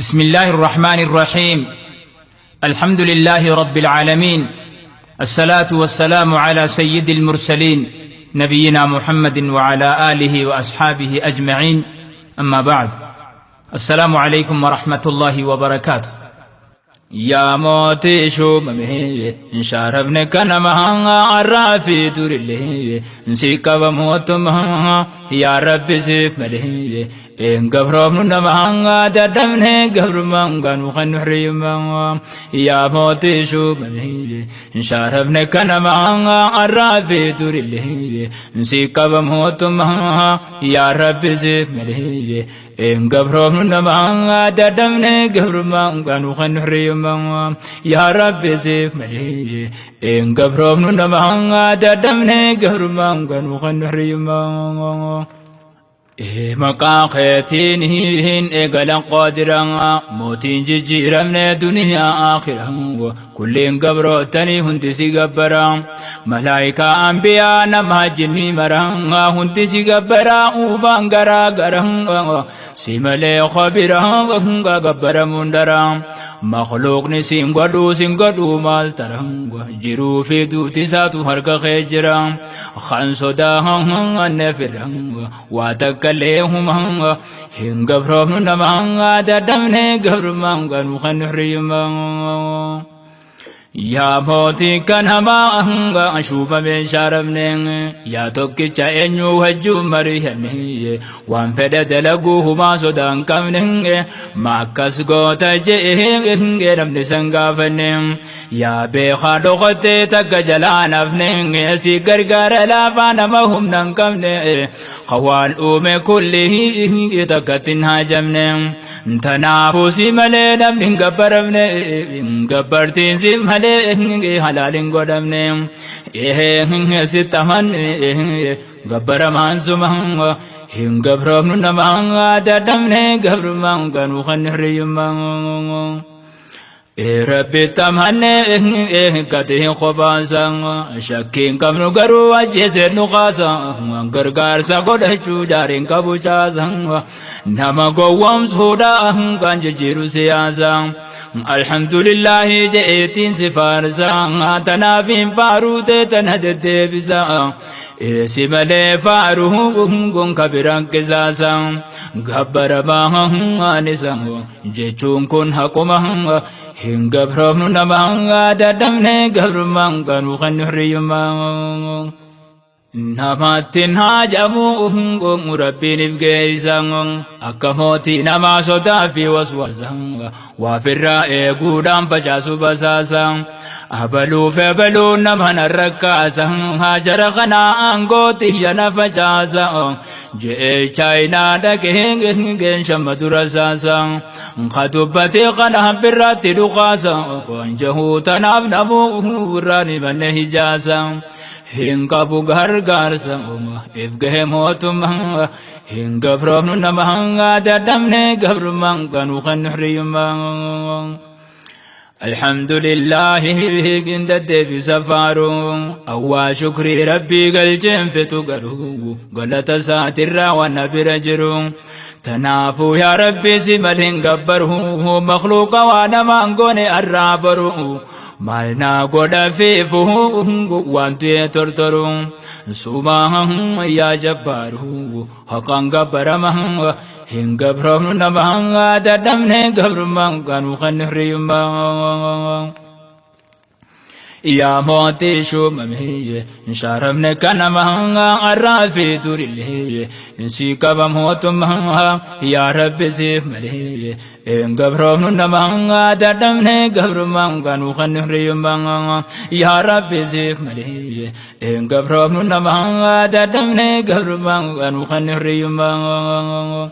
بسم الله الرحمن الرحيم. الحمد لله رب العالمين، الصلاة والسلام على سيد المرسلين نبينا محمد وعلى آله وأصحابه أجمعين، أما بعد، السلام عليكم ورحمة الله وبركاته. Yaa mootii shuumame sharafne kanama arraa fi durillee si qaba mootummaa yaa rabbi siif malee een gabroomnu nama dadhabne gabrummaan ganu kan nuhriyummaa. Yaa mootii shuumame sharafne kanama arraa fi durillee si qaba mootummaa yaa rabbi siif malee een gabroomnu nama dadhabne gabrummaan ganu kan nuhriyummaa. Yaa rabbi siif malee een gabroomnu nama dadhabne gabrummaan ganu kan nuhriyummaa. Maqaa keetiin hin eegalan qaadiraa mootiin jijjiiramne duniyaa akhiraa kulliin gabrootanii hundi si gabbaraa malaayikaa anbiyaa nama jinni maraa hundi si gabbaraa uubaan garaa garaa si malee khabiraa gabbaramuun daraa makhluuqni siin godhuu siin godhuu maal taraa jiruu fi duuti isaatu harka kee jira kan sodaa firra waa takka leehuma hin gabroomnu nama dadhabne gabrummaan ganu kan nuhriyummaa. Yaa mootii kan hamaa shuumame shaarabne yaa tokkicha eenyu wajjuu mari'anne waan fedhe dalaguu humaa sodaa hin qabne ma akkas goota je'e namni san gaafanne yaa beekaa dhokottee takka jalaa nafne si gargaara laafaa nama humna hin qabne hawaan uume kulli takkatti hin haajamne tanaafuu si malee namni hin gabbaramne gabbartiin si malee halaal hin godhamne sitti amanne gabbaramaan suma hin gabroomnu nama dadhabne gabrummaan ganuu kan hirriyyummaa. Rabbi tamanne gatii kophaasa shakkiin qabnu garuu ajjeesee nu kaasa gargaarsa godhachuu jaariin qabu caasa nama gowwoomsuudha kan jijjiiru siyaasa. Alhamdulillahi je'eetiin si faarsa tanaaf hin faaruute tana deddeebisa si malee faaruu gonka biraan qisaasa gabbaramaa isa jechuun kun haquma hin gabroomnu nama dadhabne gabrummaan ganuu kan nuhriyummaa. Namatti hin haajamu rabbiin if geessa akka mootii namaa sodaa fi waswasa waafirraa eeguudhaan facaasu basaasa abaluuf abaluu nama narrakkaasa haajara kanaa aangootti yana facaasa je'ee chaayinaa dhaqee geenshamma dura saasa ka dubbatee kana birraatti dhukaasa jahuu tanaaf namuu irraan himanne hijaasa hin qabu gargaarsa if gahe mootummaa hin gabroomnu nama dadhabne gabrummaan ganuu kan nuhriyummaa. الحمد لله عند في سفارو أوا شكري ربي قلجن في تقرو قلت ساتر والنبي رجرو تنافو يا ربي سملهن قبره مخلوق وانا ما نقوني الرابرو مالنا قد فيفو وانتو ترترو سوما يا جبارو حقا قبرما هن قبرم نما ددمن قبرما كانوا خنحريما. Yaa mootii shuumame sharafne kanama arraa fi durillee si qaba mootummaa yaa rabbi siif malee een gabroomnu nama dadhabne gabrummaan ganuu kan nuhriyummaa yaa rabbi siif malee een gabroomnu nama dadhabne gabrummaan ganuu kan nuhriyummaa.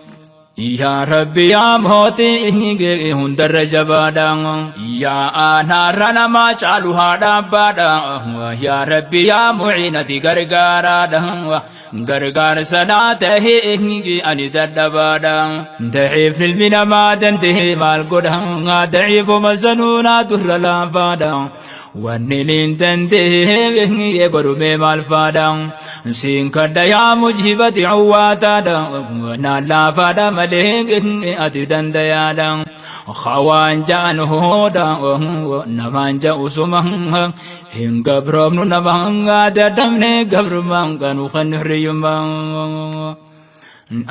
Yaa Rabbi yaa mootii hundarra jabaadha yaa aanaarra namaa caalu haadha abbaadha yaa Rabbi yaa muciinati gargaaraadha gargaarsa naa tahee ani dadhabaadha daciifni ilmi namaa dandahee maal godha daciifuma sanuu naa durra laafaadha. Wanni niin dandeenye godhumee maal faadha? Siin kadha yaa mujibati awwaataadha. Naan laafaadha malee ati dandayaadha. Hawaan ja'an hooda namaan ja'u suma hin gabroomnu nama dadhabne gabrummaan kanu kan hiriyummaa.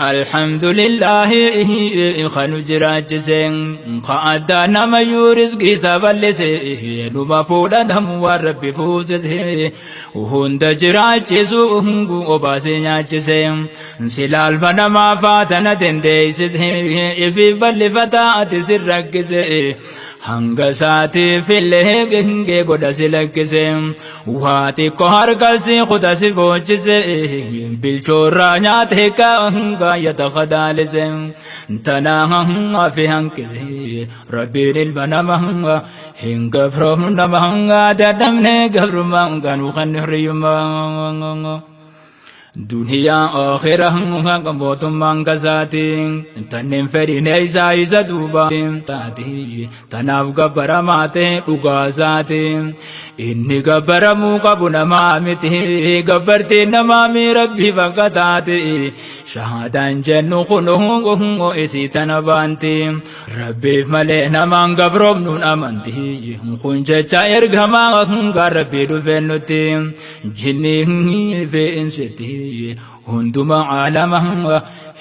Alhamdulillahi kanu jiraachise ka addaa namayyuu rizqii isaa bal'ise numa fuudha namu waan rabbi fuusise hunda jiraachisu obaasee nyaachise silaalma namaa faatana dandeessise ifi bal'ifataa ati si rakkise hanga isaatiif illee gengee godha si lakkise waa xiqqoo harka si kuta si boochise bilchoorraa nyaate baay'ata kadaalise tanaa fi hanqise rabbiin ilma nama hin gabroomnu nama dadhabne gabrummaan kanuu kan hiriyummaa. Duniyaa aakhira mootummaan kasaati tanneen fedhiin isaa isa duuba tanaaf gabbaramaa ta'e dhugaa isaati inni gabbaramuu qabu namaa miti gabbartiin namaa mi rabbii bakka taate shahaadaan jennu kun isii tana baanti rabbiif malee namaan gabroomnuun amanti kun jecha ergamaa rabbii dhufeen nutti jinnii fi insitti hunduma caalama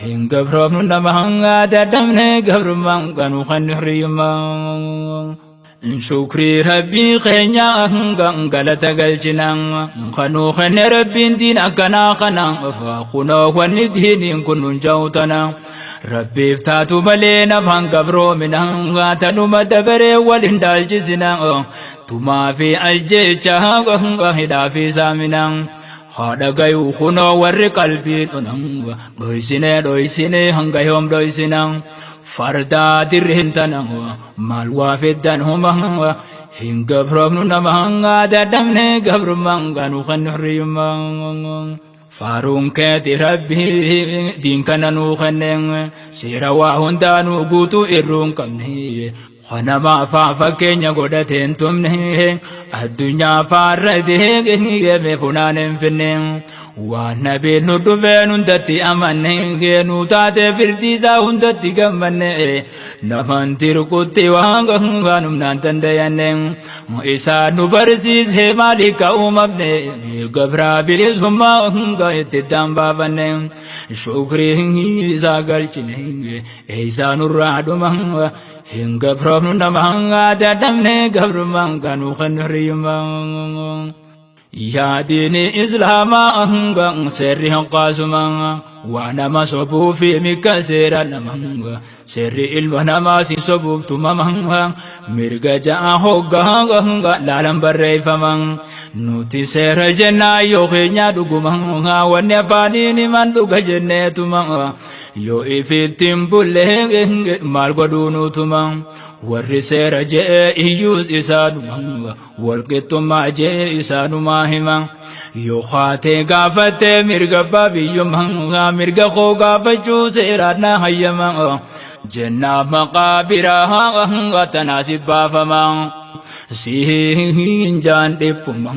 hin gabroomnu nama dadhabne gabrummaan kanuu kan hiriyummaa. Shukrii rabbii keenya galata galchina kanuu kenne rabbiin diin akkanaa kana kunoo wanni diiniin kun nun jawtana rabbiif taatu malee namaan gabroomina tanuma dabaree wal hin dhaalchisina tumaa fi ajjeecha hidhaa fi saamina. Haadha gayuu kunoo warri qalbii dhunan dhoysine dhoysine hanga yoom dhoysina fardaa dirreen tana maal waa fiddan huma hin gabroomnu nama dadhabne gabrummaan kanuu kan hiriyummaa. Faaruun keeti rabbii diin kana nuu kenne seera waa hundaanuu guutuu irruu hin qabne Kanama afaa fakkeenya godhateen tumne addunyaa faarra deegee funaan hin finne waan nabiin nu dhufeen hundatti amanne nu taate firdii isaa hundatti gammanne naman tirkutti waan humnaan dandayanne isaa nu barsiise maaliif ka uumamne gabraa bilisummaa itti dambaafanne shukrii isaa galchine isaa nurraa dhuma hin gabroomnu nama dadhabne gabrummaan kanuu kan hiriyummaa. Yaa diini islaamaa seerri hanqaasuma waa nama sobuu fi mikka seera nama seerri ilma namaa si sobuuf tumama mirga ja'a hoggaa laalan barreeffama nuti seera jennaa yoo keenya dhuguma wanni afaaniin himan dhuga jenneetuma yoo ifitti hin bulle maal godhuu nutuma warri seera je'e iyyuus isaanuma walqixxummaa je'e isaanumaa hima yoo kaatee gaafattee mirga abbaa biyyummaa mirga koo gaafachuu seeraan na hayyama jennaa maqaa biraa tanaa si baafama siin jaan dhiphuma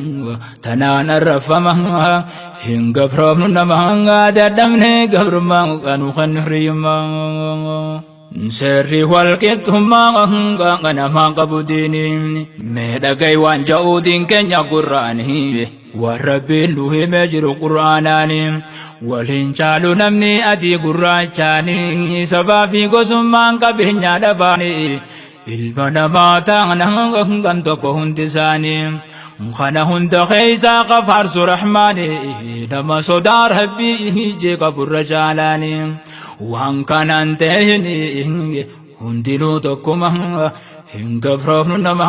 tanaan arrafama hin gabroomnu nama dadhabne gabrummaa kanuu kan hiriyummaa. Seerri walqixxummaa namaa qabu diiniin mee dhaga'i waan ja'uutiin keenya gurraanii waan rabbiin nu himee jiru qur'aanaanii waliin caalu namni adii gurraachaanii sabaa fi gosummaan qabeenyaa dhabaanii ilma namaa ta'an kan tokko hundi isaanii kana hunda keessaa qafaarsu rahmaanii nama sodaa rabbii ijee qaburra caalaanii waan kanaan ta'in hundinuu tokkuma hin gabroofnu nama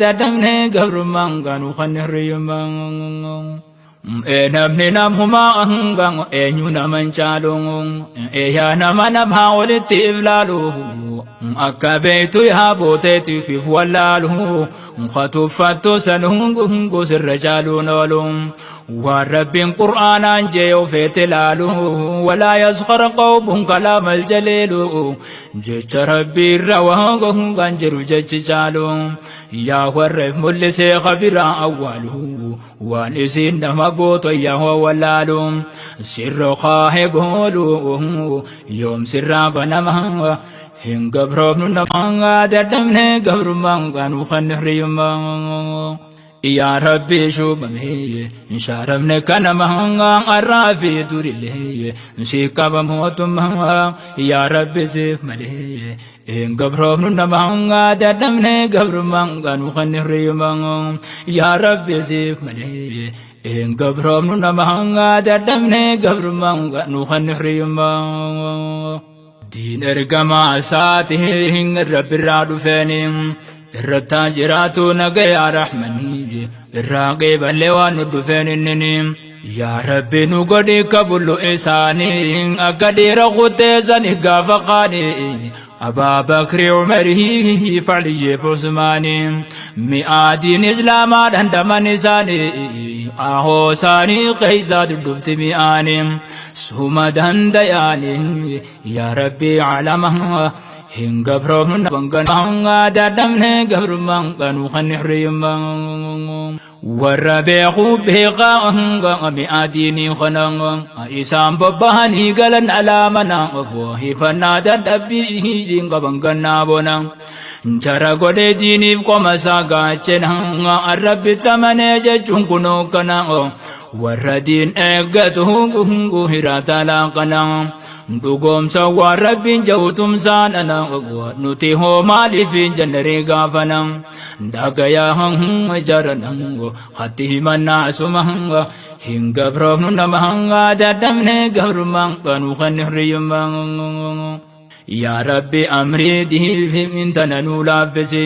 dadhabne gabrummaan kanuu kan hiriyummaa. Namni namumaa eenyu naman caalu yaa nama namaa walitti iflaalu. Akka beektu yaa booteetiif wallaalu katuffattu sanuu sirra caaluun oolu waan rabbiin qur'aanaan jee ofeete laalu walaa yaskhar qawmun kalaamal jaliilu jecha rabbii irra waan jiru jechi caalu yaa warreef mul'isee kabiraa awwaalu waan isiin nama gooto yaa wallaalu sirra kaahe goolu yoom sirraa banama hin gabroofnu nama dadhabne gabrummaan kanuu kan hiriyummaa. Yaa Rabbi shuubame shaaramne kanama arraa fi durillee si qaba mootummaa yaa Rabbi siif malee hin gabroofnu nama dadhabne gabrummaan kanuu kan hiriyummaa yaa Rabbi siif malee hin gabroofnu nama dadhabne gabrummaan kanuu kan hiriyummaa. Diin ergamaa isaatiin rabbirraa dhufeeni irrattaa jiraatu nagayaa rahmanii irraa qeeballee waan nu dhufeen innini. Yaa Rabbi nu godhi kabullu isaanii akka dhiira kutteessani gaafa qaanii Abaa Bakri Umarii Faliyyeef Usmaanii mi'aa diin Islaamaa dhandhaman isaanii ahoo isaanii keessaa dhufti mi'aanii suma dandayaanii yaa Rabbi alama hin gabroomnu banganaa dadhabne gabrummaan kanuu kan hiriyummaa. Warra beekuu beekaa mi'aa diinii kana isaan bobbahanii galan alaa mana hifannaa dadhabbii qaban gannaa bona. Jara godhee diiniif qoma isaa gaachena arrabbitti amanee jechuun kunoo kana warra diin eeggatu hiraata laaqana. Dhugoomsa waan rabbiin jedhu tumsaan ana nuti hoo maaliif hin jennee gaafana. Dhagayaa jarana hatti himannaa suma hin gabroofnu nama dadhabne gabrummaan kanuu kan hiriyummaa. Yaa Rabbi amrii diin tana nuu laaffisi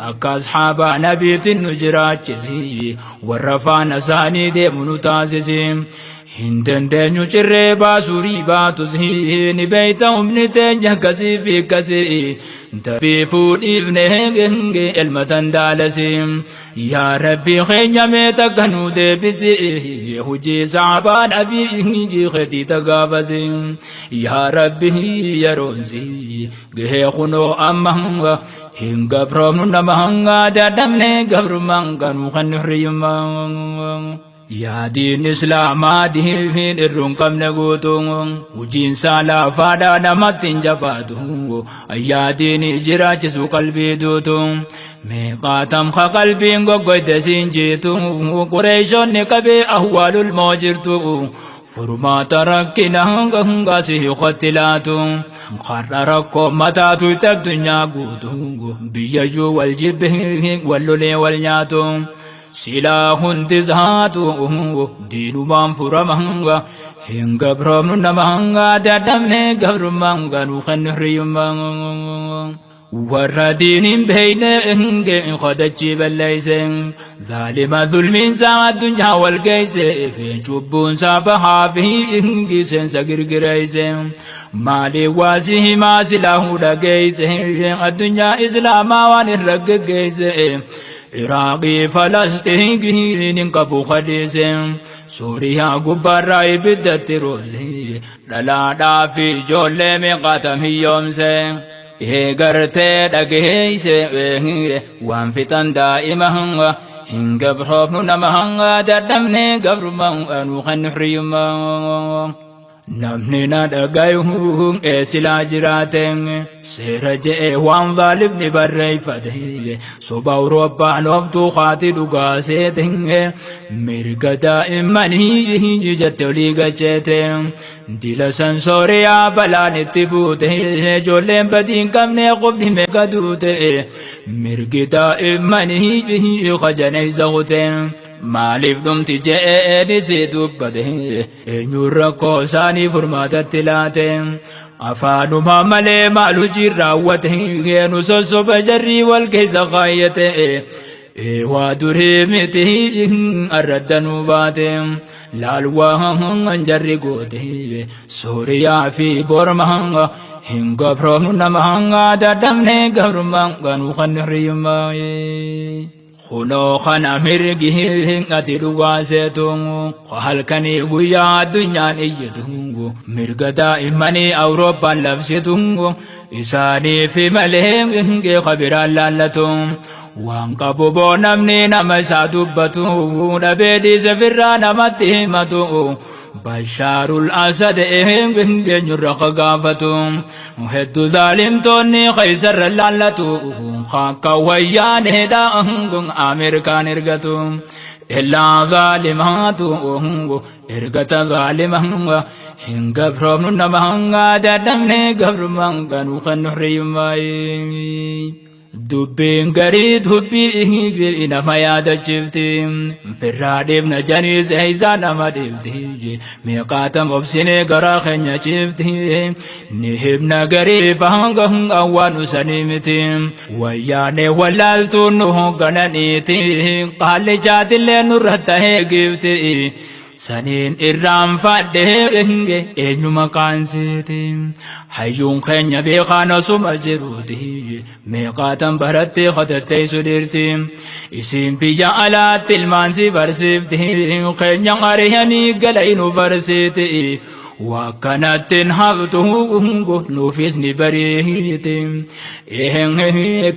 akka asxaabaa nabiitiin nu jiraachisi warra faana isaanii deemu nu taasisi. Hin dandeenyu cirree baasuu riibaatus ni beeyta humni teenya akkasii fi akkasii dabii fuudhiifne elma dandaalasi. Yaa Rabbi keenya mee takka nuu deebisi hojii saabaa nabii keetii tagaafasi. Yaa Rabbi yeroonsi gahee kunoo amma hin gabroomnu nama dadhabne gabrummaan kanuu kan hiriyummaa. Yaa diin Islaamaa diin irruun qabne guutuu hojiin isaa laafaadhaa namatti hin jabaatu yaa diin jiraachisu qalbii duutu meeqaatam ka qalbiin goggoyte siin jiitu qureeshonni qabee awwaalul moo jirtu furmaata rakkina hangaasii hotti laatu har'a rakkoo mataatu itti addunyaa guutu biyyayyuu wal jibbe wal lolee wal nyaatu. Silaa hundi isaatu diinumaan furama hin gabroomnu nama dadhabne gabrummaan ganuu kan hiriyummaa. Warra diiniin beeyne qodachii balleeyse zaalima zulmiinsaa addunyaa wal geeyse cubbuunsaa bahaa fi seensa girgireeyse maalii waasii himaa silaa hudha geeyse addunyaa islaamaa waan irra geggeeyse. Iraaqii Falastiin hin qabu khaliise Suuriyaa gubbaarraa ibiddatti roobse dhalaadhaa fi ijoollee meeqaatam hiyyoomse eegartee dhageeyse waan fixan daa'ima hin gabroofnu nama dadhabne gabrummaa nu kan hiriyummaa. Namni na dhagayu eesilaa jiraate seera je'e waan zaalimni barreeffate soba Awurooppaan ooftuu haati dhugaa seete mirga daa'immanii jette olii galcheete dila san sooriyaa balaan itti buute ijoolleen badii hin qabne qubni meeqa duute mirgi daa'immanii kajaneessa kute. Maaliif dhumti je'eenis dubbate eenyuun rakkoo isaanii furmaatatti laate afaanuma malee maal hojii raawwate nu sossoba jarrii wal keessa kaayyate. Waa durii miti arradda nu baate laal waan jarri goote Sooriyaa fi Borma hin gabroomnu nama dadhabne gabrummaa ganuu kan hiriyummaa. Kunoo kana mirgi ati dhugaa seetu halkanii guyyaa addunyaan iyyitu mirga daa'immanii Awurooppaan labsitu isaaniif malee kabiraan laallatu waan qabu boo namni nama isaa dubbatu dhabee dhiise firraa namatti himatu Bashaarul Asad eenyurra gaafatu hedduu zaalimtoonni keeysarra laallatu akka wayyaaneedha Ameerikaan ergatu illaa zaalimaatu ergata zaalima hin gabroomnu nama dadhabne gabrummaan ganuu kan nuhriyummaayee. Dubbiin garii dubbii nama yaadachiifti. Firraa dhiibna janiis eeysaa nama dhiibti. Meeqaatam obsinee garaa keenya ciifti. Ni himna garii hanga waan usanii miti. Wayyaanee wallaaltuun nu hooggananiiti. Qaalli jaatillee nurra ta'ee giifti. Saniin irraanfadhe eenyu maqaan siiti. Hayyuun keenya beekaan osuma jiruuti. Meeqaatan barattee qotatteessu dhiirti. Isiin biyya alaatti ilmaan si barsiifti. Keenya ari'anii gala inu barsiiti. Waa kanatti hin haftu nuufis ni bariiti.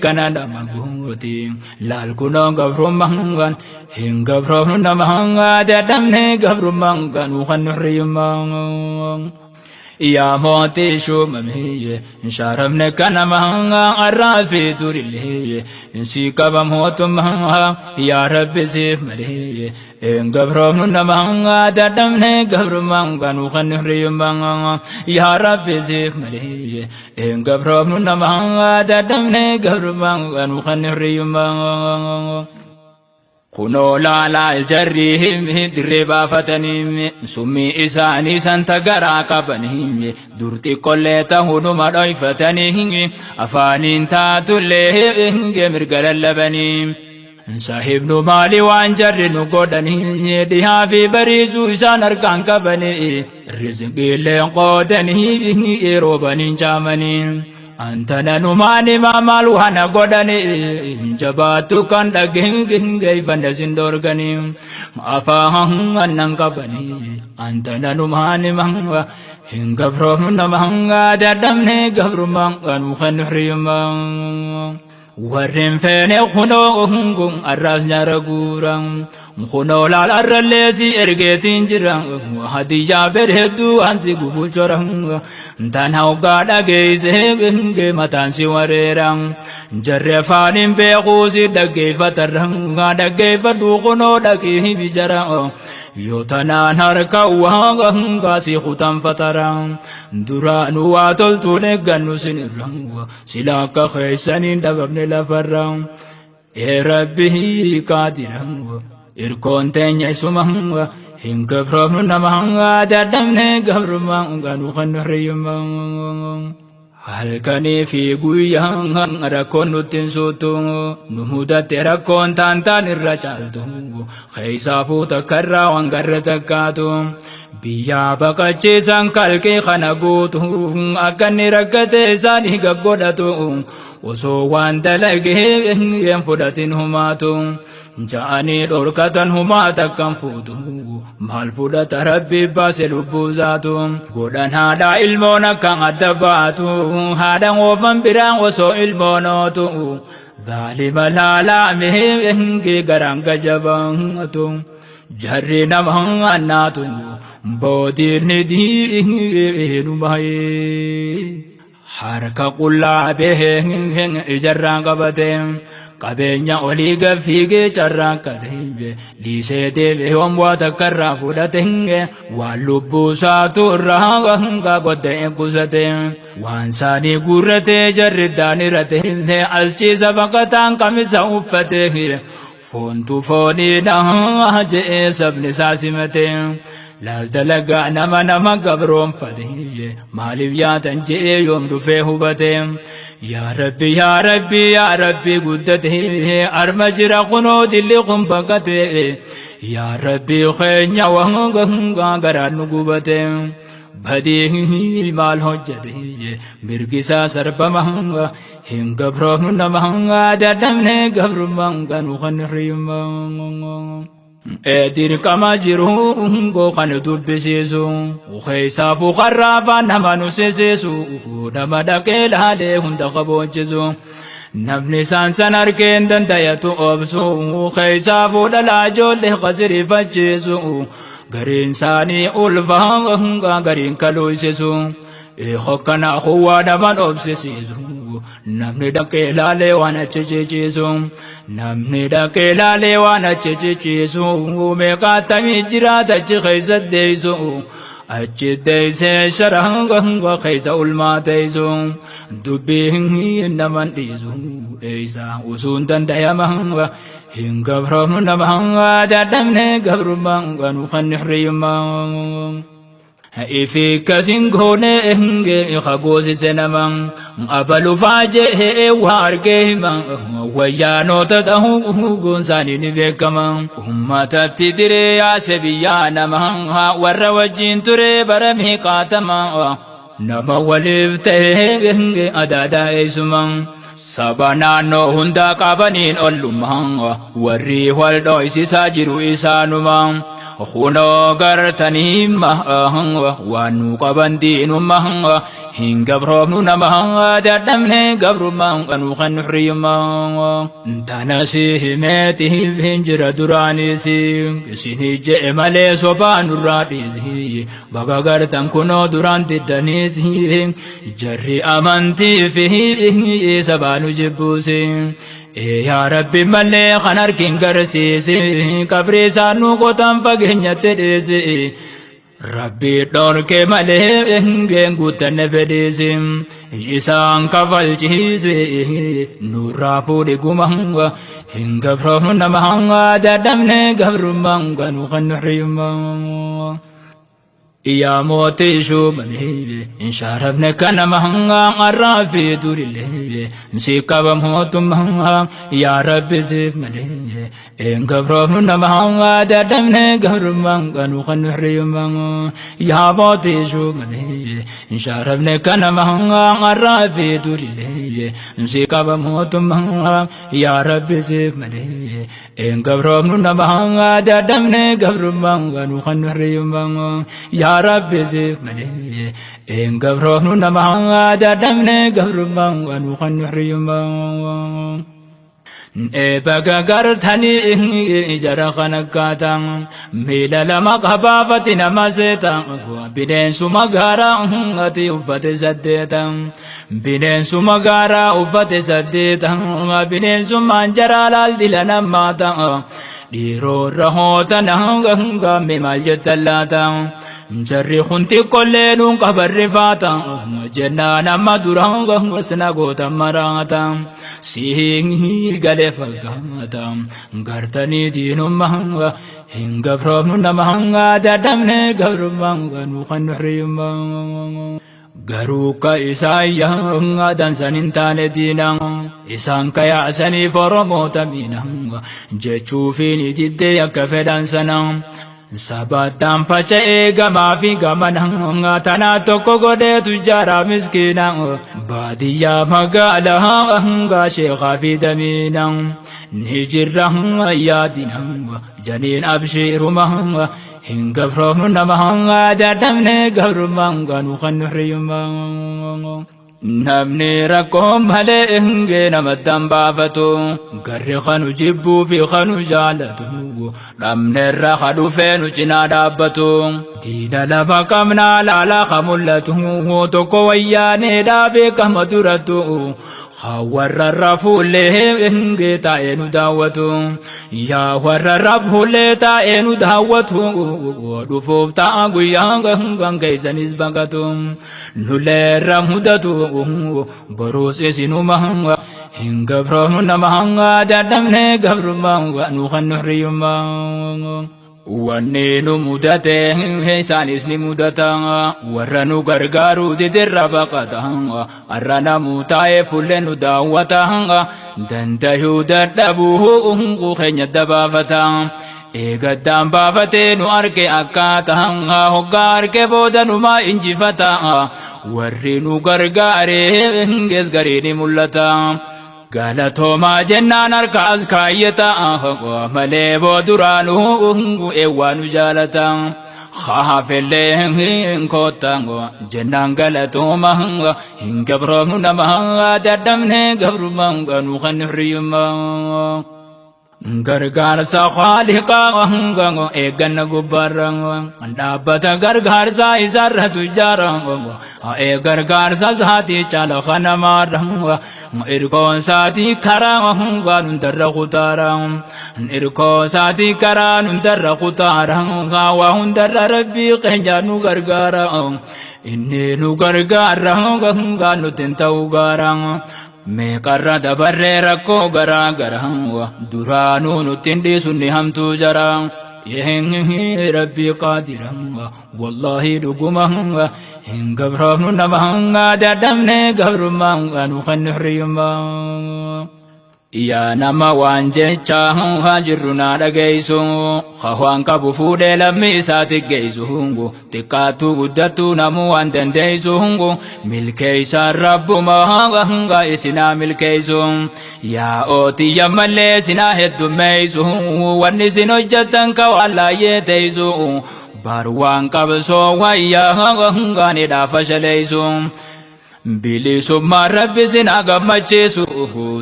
Kana nama gooti. Laal kunoo gabrummaan hin gabroomnu nama dadhabne gabrummaan ganuu kan nuhriyummaan. Yaa mootii shuumamee shaaramne kanama arraa fi turillee si qaba mootummaa yaa rabbi siif malee hin gabroomnu nama dadhabne gabrummaan ganuu kan nuhriyummaan yaa rabbi siif malee hin gabroomnu nama dadhabne gabrummaan ganuu kan nuhriyummaan. Kunoo laalaa jarri dirree baafatanii summii isaanii santa garaa qabanii dur xiqqollee ta'uunuma dhoyfatanii afaaniin taatullee mirga lallabanii. Saahibnu maali waan jarri nu godhanii dhihaa fi bariisuu isaan harkaan qabanii rizqiillee qoodanii roobaniin caamanii. Antana numaan himaa maal waan godhanii jabaattu kan dhaggeeffanne sin dorganii afaan annan qabanii antana numaan himaa hin gabroomnu nama dadhabne gabrummaan kanuu kan hiriyummaa. Warreen feene kunoo arraas nyaara guura kunoo laal arrallee si ergeetiin jira hadiyyaa bareedduu waan si gubuu chora tana hoggaa dhageessee mataan si wareera jarri afaaniin beekuu si dhaggeeffatarra dhaggeeffadhu kunoo dhaqii bijara yoo tanaan harka waa si kutanfatara duraanuu waa toltuun eeggannu sinirra sila akka keessaniin dhabamne lafarra ee rabbi qaadira irkoon teenya isuma hin gabroomnu nama dadhabne gabrummaa ganuu kan nuhriyummaa. Halkanii fi guyyaan rakkoon nutti hin suutu nu mudatte rakkoon taantaan irra caaltu keessaafuu takka irraa waan garra takkaatu biyyaa baqachiisan kalqii kana guutu akka inni rakkate isaanii gaggodhatu osoo waan dalagee hin fudhatin humaatu ja'anii dhorkatan humaa takkan fuutu maal fudhata rabbi baase lubbuu zaatu godhan haadha ilmoon akka adda baatu haadha oofan biraan osoo ilmoon ootu zaalima laalaa garaan gajabaatu jarri nama annaatu boodiin diinumaayee. Harka qullaa bahee ijarraan qabate qabeenya olii gad fiigee carraaqqate dhiisee deebi'ee homboo takka irraa fudhate waan lubbuu isaatu irraa qottee qusate waan isaanii guurrate jarri daan irrate as ciisa baqataan qamisa uffate. Foontu fooniidha je'ee sabni isaa simate. Laal dalagaa nama nama gabroonfate. Maaliif yaatan je'ee yoom dhufee hubate. Yaa Rabbi yaa Rabbi yaa Rabbi guddate. Arma jira kunoo dilli kun baqate. Yaa Rabbi keenya waan garaan nu gubate. Badii maal hojjete mirgi isaa sarbama hin gabroofnu nama dadhabne gabrummaan kanu kan hiriyummaa. Dirqama jiru goo kan dubbisiisu keessaa fuqarraa afaan nama nu seesisu nama dhaqee laalee hunda qaboochisu. Namni isaan san arkeen dandayatu obsu keessaa fuudhalaa ijoollee qasiriifachiisu. Gariin isaanii ulfaa gariin kaluusisu. Hokkana huwaa naman obsisiisu. Namni dhaqee laalee waan achi ciciisu. Namni dhaqee laalee waan achi ciciisu. Meeqaatamii jiraata achi keessa deessu. Achi deessee sharaa keessa ulmaa teessu. Dubbii naman dhiisu. Eessa usuun dandayama. Hin gabroomnu nama dadhabne gabrummaan kanu kan hiriyummaa. Ifi kasin goone henge kagoosise nama abalufaa jee waa argee hima wayyaanota ta'uu goonsaanii ni beekama. Uummatatti diree yaase biyyaa nama warra wajjin ture bara meeqaatama. Nama waliif ta'e adaadaa eessuma. Saba naannoo hundaa qabaniin ollummaa warri wal dho'isisaa jiru isaanuma. Kunoo gartanii waan nu qaban diinummaa hin gabroofnu nama dadhabne gabrummaa kanuu kan hiriyummaa. Tana si himeetiif hin jira duraanis isinii je'e malee sobaa nurraa dhiisi. Baga gartan kunoo duraan diddaniis jarri amantii fi sabaa nu jibbuusi. Yaa Rabbi malee kan argin garsiisi qabrii isaan nu qotan fageenyatti dhiisi. Rabbi dhorke malee hingeen guuttanne fedhiisi. Isaan kafalchiisi nurraa fuudhi guma hin gabroofnu nama dadhabne gabrummaan kanu kan hiriyummaa. Yaa mootii shuumanii hin shaarafne kanama har'aa fi durillee si qaba mootummaa yaa Rabbi siif malee hin gabroofnu nama dadhabne gabrummaan kanu kan hiriyummaa. Yaa mootii shuumanii hin shaarafne kanama har'aa fi durillee si qaba mootummaa yaa Rabbi siif malee hin gabroofnu nama dadhabne gabrummaan kanu kan hiriyummaa. Yaa Rabbi siif malee hin gabroofnu nama dadhabne gabrummaan kanu kan hiriyummaa. Baga gartanii jara kan akkaataa miila lama qabaafati nama seeta bineensuma gaaraa ati uffate saddeeta bineensuma gaaraa uffate saddeeta bineensummaan jaraa laaldila namaa ta'a dhiiroorra hootana gaamme maal jettan laata jarri kun xiqqollee nuun qabarri faata jennaan amma dura wasna goota maraata sii galee fakkaata gartanii diinummaa hin gabroofnu nama dadhabne gabrummaa kanuu kan hiriyummaa. Garuu ka isaan yaadan san hin taane diina isaan ka yaasaniif Oromoota miina jechuufiin diddee akka fedhan sana. Sabataan faca'ee gamaa fi gamana tanaa tokko godheetu jara miskiina baadiyyaa magaalaa hangaa sheekaa fi damiina ni jirra yaadina janiin abshiiruma hin gabroofnu nama dadhabne gabrummaan kanu kan hiriyummaa. Namni rakkoo malee hingee namatti hambaafatu garri kanu jibbuu fi kanu jaalatu dhabnerra ka dhufee nu cinaa dhaabbatu diina lama qabnaa laalaa ka mul'atu tokko wayyaanee dhaabee kama durattu. Warra rafuullee taa'ee nu daawwatu. Yaa warra rafuullee taa'ee nu daawwatu. Dhufuuf ta'a guyyaa kan keessanis baqatu. Nuleerra mudatu boruus isinuma hin gabroonu nama dadhabne gabrummaa nu kan hiriyyummaa. Wanni nu mudate isaanis ni mudata, warra nu gargaaru didirra baqata, har'a namuu taa'ee fuullee nu daawwata, dandayuu dadhabuu keenya dabaafata. Eegaddaan baafatee nu arge akkaata, hoggaa arge booda numaa injifata, warri nu gargaare gees garii ni mul'ata. Galatoomaa jennaan harka as kaayyata, malee booduraanuu eewwaa nu jaalata. Haafellee koota jennaan galatooma, hin gabroomnu nama dadhabne gabrummaa nu kan hiriyyummaa. Gargaarsa Khaaliqaa eegganna gubbaarra dhaabbata, gargaarsa isarra tujjaara, gargaarsa isaatii caala kanamaarra, irkoon isaatii karaa waan hundarra kutaara, irkoo isaatii karaa hundarra kutaara, waa hundarra Rabbii keenya nu gargaara, inni nu gargaara nuti hin ta'u gaara. Meeqarra dabarree rakkoo garaa garaa, duraanuu nutti hin dhiisu ni hamtuu jara. Rabbii qaadira, wallaahi dhuguma hin gabroomnu nama dadhabne gabrummaa nu kan hiriyyummaa. Yaa nama waan jecha jirru naa dhageessu, waan qabu fuudhee lammii isaatti geessu, xiqqaattuu guddattuu namuu waan dandeessu, milkeessaan Rabbuma isinaa milkeessu, yaa ootiyya mallee isinaa heddummeessu, wanni isin hojjettan ka waan laayyee teessu, bar waan qabsoo wayyaa gaaniidhaaf fashaleessu. Bilisummaan Rabbi sinaa gammachiisu,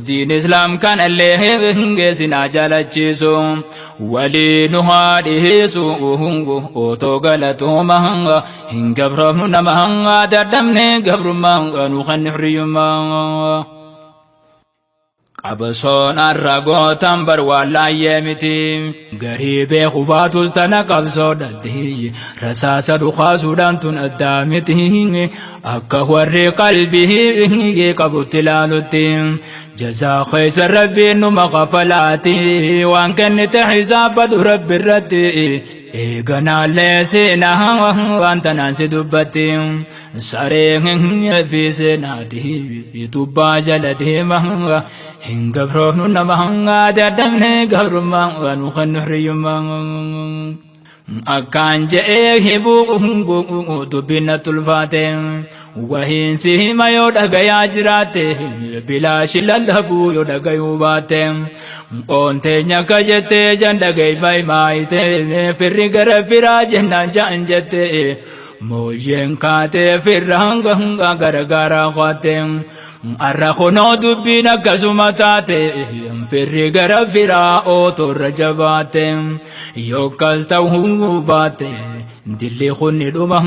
diin Islaam kanallee sinaa jaalachiisu, walii nu haa dhiyeessu, otoo galatooma hin gabroomnu nama dadhabne gabrummaa nu kan hiriyyummaa. Qabsoon har'a gootan bar waan laayyee miti. Garii beeku baatus tana qabsoodhatti. Rasaasa dhukaasuudhaan tun addaa miti. Akka warri qalbii qabutti ilaalutti. Jazaa keessa Rabbiin numa kafalaati. Waan kennite hisaabadhu Rabbi irratti. Eeganaallee seenaa waan tanaan si dubbatti. Saree fi seenaati tubbaa jala deema. Hin gabroomnu nama dadhabne gabrummaa nu kan hiriyyummaa. Akkaan je'ee hibuu dubbiin natti ulfaate, wahiin si hima yoo dhagayaa jiraatte, bilaashi lallabuu yoo dhagayuu baatte, oonteenya akka jettee jan dhagayi maayite, firri gara firaa jennaan ja'an jette, mooyyeen kaatee firra hanga gargaaraa kwaatte. Arra kunoo dubbiin akkasuma taate, firri gara firaa ootorra jabaate, yookaas ta'uu baate dilli kunni dhuma,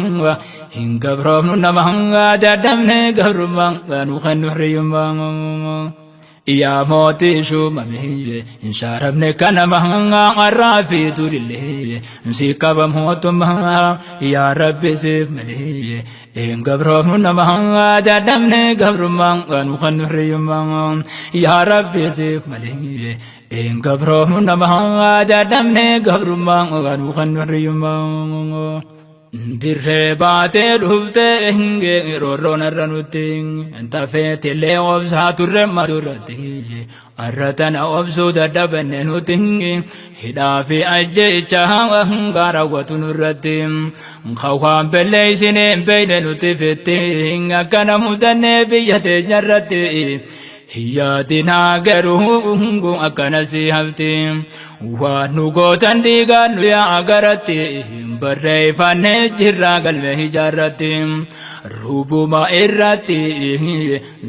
hin gabroomnu nama dadhabne gabrummaa nu kan hiriyyummaa. Yaa mootii shuumame hin shaaramne kanama har'aa fi durillee si qaba mootummaa, yaa Rabbi siif malee hin gabroomnu nama dadhabne gabrummaa nu kan hiriyyummaa, yaa Rabbi siif malee hin gabroomnu nama dadhabne gabrummaa nu kan hiriyyummaa. Dirree baatee dhuftee roorroon irra nutti tafeetillee obsaa turre maturratti, har'a tana obsuu dadhabanne nuti, hidhaa fi ajjeecha raawwatu nurratti, waan belleessinee hin beekne nuti fitti, akkana mudannee biyya teenya irratti. Yaadinaa garuu akkana si hafti, waan nu gootan dhiigaan nu yaa garatti, barreeffannee jirra galmee ijaarratti, rubuma irratti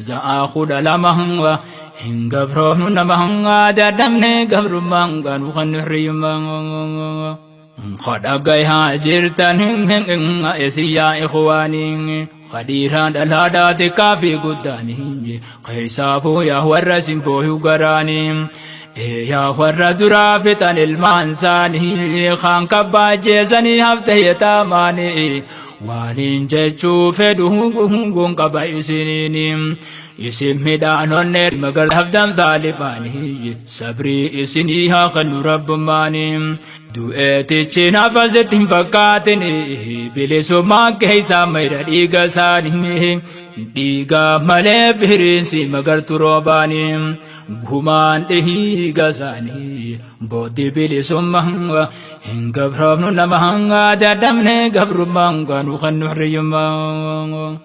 za'a 12 hin gabroomnu nama dadhabne gabrummaa nu kan hiriyyummaa. Kadhagayaa jirtan isin yaa ikhwaanii. Qadhiiraan dhalaadhaa xiqqaa fi guddaanii keessaafuu yaa warra simbooyuu garaanii yaa warra duraa fixan ilmaan isaanii kaan kabbaajeessanii hafte yetaamaanii waaniin jechuu fedhu hunguun qaba isiniini isin midhaan onnee magar haftan taalibaanii sabrii isinii haa kennu rabbummaanii du'eetichi nafasitti hin fakkaatin bilisummaan keessaa mayra dhiiga isaanii dhiiga malee firiinsi magartu roobaanii gumaan dhiiga isaanii booddi bilisummaa hin gabroomnu nama hanga dadhabne gabrummaan nu kan nu hiriyummaa.